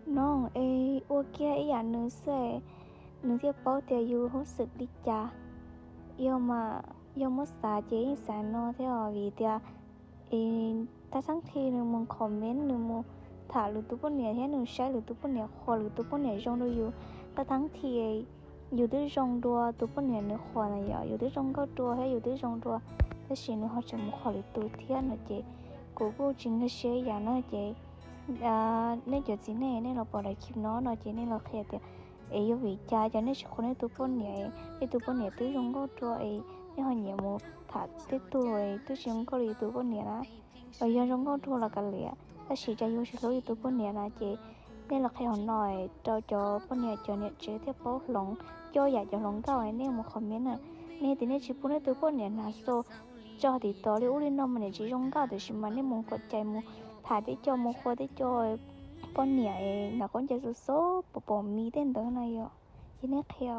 No es ua kiag ib yam nws xwb, nws thiaj paub tias yus hnov xwm li cas. Yog mas, yog muab xav ces yeej xav no thiab os, vim tias es tab thaum twg nws mus comment, nws mus tham lwm tus poj niam thiab nws saib lwm tus poj niam qhuas lwm tus poj niam zoo rau yus, tab thaum twg yus twb zoo dua tus poj niam nws qhuas na yom, yus twb zoo nkauj dua thiab yus twb zoo dua, tab sis nws ho tseem mus qhuas lwm tus thiab no ces kuv kuj tsis nkag siab ib yam no ces nej cov txiv neej nej los pom daim clip no no ces nej los qhia tias es yog vim cas cov nej tsis qhuas nej tus poj niam, nej tus poj niam twb zoo nkauj dua es nej ho nyiam mus tham tej tug twb tsis zoo nkauj li yus tus poj niam na. Los yog zoo nkauj dua los kav liam, tab sis cas yus tsis hlub yus tus poj niam na ces nej los qhia hauv no rau cov poj niam cov niam tsev thiaj paub hloov, coj yam cov hluas nkauj nej mus comment na. Nej tias nej tsis pub nej tus poj niam hnav xo tso tim tod li ub li no mas niam tsis zoo nkauj, tiam sis mas nej mus kom cai mus tham tej co mus qhuas tej co poj niam nram qoob cai xo xo pom pom mis tej ntawd na yom. Ces nej qhia